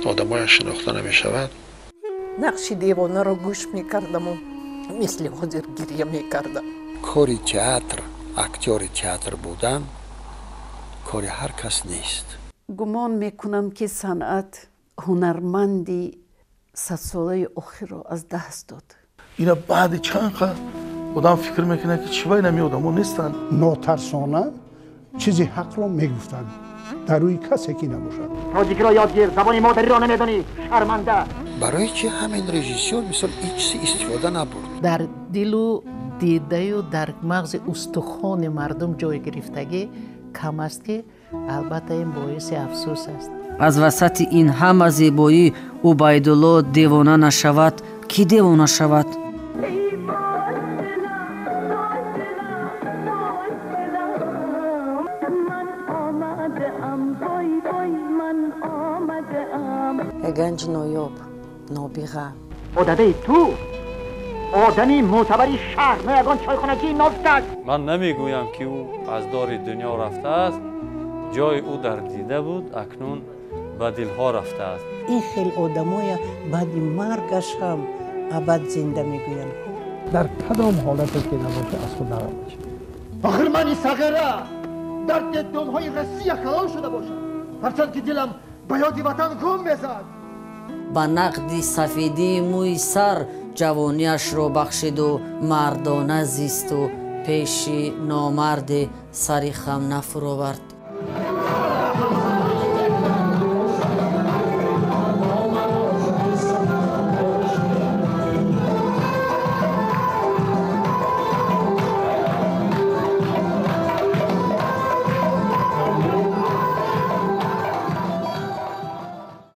Одамояш шинохта намешавад. Нақши девонаро гӯш мекардаму мисли ҳозир гирья мекардам. Кори театр, актёри театр будан кори ҳар кас нест. Гумон мекунам, ки санъат ҳунарманди садсолаи охирро аз даст дод. Ина баъди чанд қа одам фикр мекунад, ки чӣ ба инами одамо нестанд. Нотарсона чизи ҳақро мегуфтанд, дар рӯи касе ки набошад. Тоҷикиро ёд гир, забони модариро намедонӣ, шарманда. Барои чи ҳамин режиссёр, мисол, ин чизи истифода набурд? Дар дилу дидаю дар мағзи устухони мардум ҷой гирифтагӣ кам аст, ки албатта ин боиси афсӯс аст. Аз васати ин ҳама зебоӣ Убайдулло девона нашавад, кӣ девона шавад? Ганҷи ноёб, нобиға. Одадаи ту одами мӯътабари шаҳр, на ягон чойхоначии нофтак. Ман намегӯям, ки ӯ аз дори дунё рафтааст. Ҷои ӯ дар дида буд, акнун ба дилҳо рафтааст. Ин хел одамоя баъди маргаш ҳам абад зинда мегӯянд. Дар кадом ҳолате ки набошад, аз худ наромад. Охир мани сағира дар детдомҳои Россия калон шуда бошам, ҳарчанд ки дилам ба ёди ватан гум мезад. Ба нақди сафедии мӯи сар ҷавониашро бахшиду мардона зисту пеши номарде сари хам нафуровард.